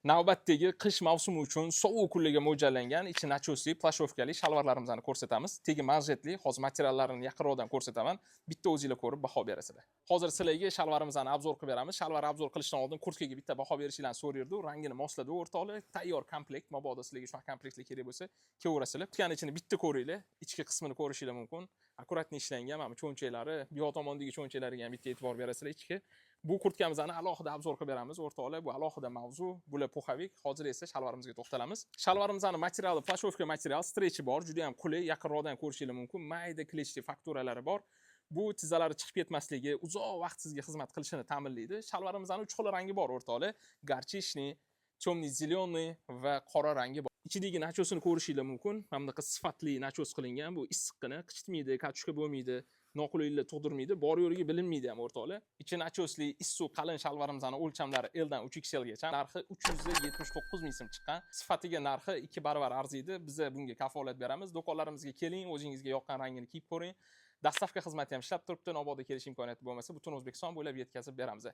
Navbatdagi qish mavsumi uchun sovuq kunlarga mo'ljallangan ichi начёс li, плащёвка li shalvarlarimizni ko'rsatamiz. Tegi manjetli, hozir materiallarini yaqinroqdan ko'rsataman. Bitta o'zinglar ko'rib baho berasizlar. Hozir sizlarga shalvarimizni обзор qilib beramiz. Shalvar обзор qilishdan oldin kurtkaga bitta baho berishinglarni so'raydi. Rangini mosladi o'rtoqlar. Tayyor komplekt. Mabodo sizlarga shunaqa komplektlar kerak bo'lsa, kelaverasizlar. Kurtkani ichini bitta ko'ringlar. Ichki qismini ko'rishinglar mumkin. Аккуратно ishlangan, mana bu cho'nchaklari, bu yoq tomondagi cho'nchaklariga ham bitta e'tibor berasizlar ichki. Bu kurtkamizni alohida обзор qilib beramiz o'rtoqlar. Bu alohida mavzu. Bular пуховик. Hozir esa shalvarimizga to'xtalamiz. Shalvarimizni materiali плащёвка material, стретч i bor, juda ham qulay, yaqinroqdan ko'rishinglar mumkin. Mayda клетчатый fakturalari bor. Bu tizzalari chiqib ketmasligi, uzoq vaqt sizga xizmat qilishini ta'minlaydi. Shalvarimizni uch xil rangi bor o'rtoqlar. Горчичный, темный зеленый va qora rangi bor. Ichidagi начёс ini ko'rishinglar mumkin. Mana bunaqa sifatli начёс qilingan. Bu issiqqina, qichitmaydi, катушка bo'lmaydi, noqulayliklar tug'dirmaydi, bor yo'ligi bilinmaydi ham o'rtoqlar. Ichi начёс li, issiq qalin shalvarimizni o'lchamlari L dan 3XL gacha, narxi 379 ming so'm chiqqan. Sifatiga narxi 2 barobar arziydi. Biz bunga kafolat beramiz. Do'konlarimizga keling, o'zingizga yoqqan rangini kiyib ko'ring. Доставка xizmati ham ishlab turibdi. Mabodo kelish imkoniyati bo'lmasa, butun O'zbekiston bo'ylab yetkazib beramiz.